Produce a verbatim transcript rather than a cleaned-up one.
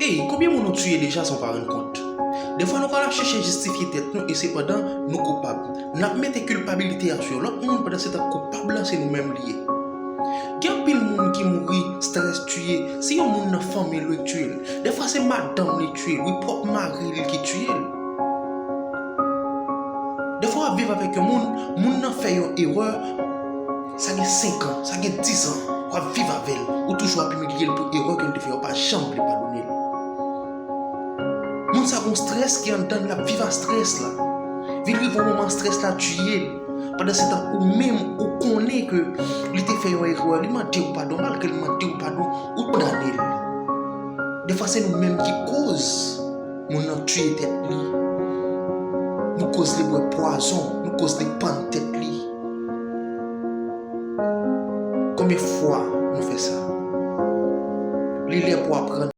Ey, konbyen moun nou tiye deja san w pa rann kont? Defwa nou konn ap chèche jistifye tèt nou e sepandan nou koupab. N ap mete kilpabilite a sou yon lòt moun pandan se tan koupab lan se nou menm li ye. Gen anpil moun ki mouri, strès tiye, se yon moun nan fanmi l wi k tiye l. Defwa se madanm li tiye l, wi pwòp mari l ki tiye l. Defwa w ap viv avèk yon moun, moun nan fè yon erè, sa gen senk an, sa gen dis an, w ap viv avè l, ou toujou ap imilye l pou erè ke l te fè, ou pa janm vle padone l. Moun sa gon strès ki anndan l, l ap viv a strès la. Vin rive yon moman strès la tiye l. Pandan se tan ou menm ou konnen ke li te fè yon erè, li mande w padon, malgre li mande w padon, ou kondane l. Defwa se nou menm ki koz moun nan tiye tèt li. Nou koz li bwè pwazon, nou koz li pann tèt li. Konbyen fwa nou fè sa? Li lè pou aprann.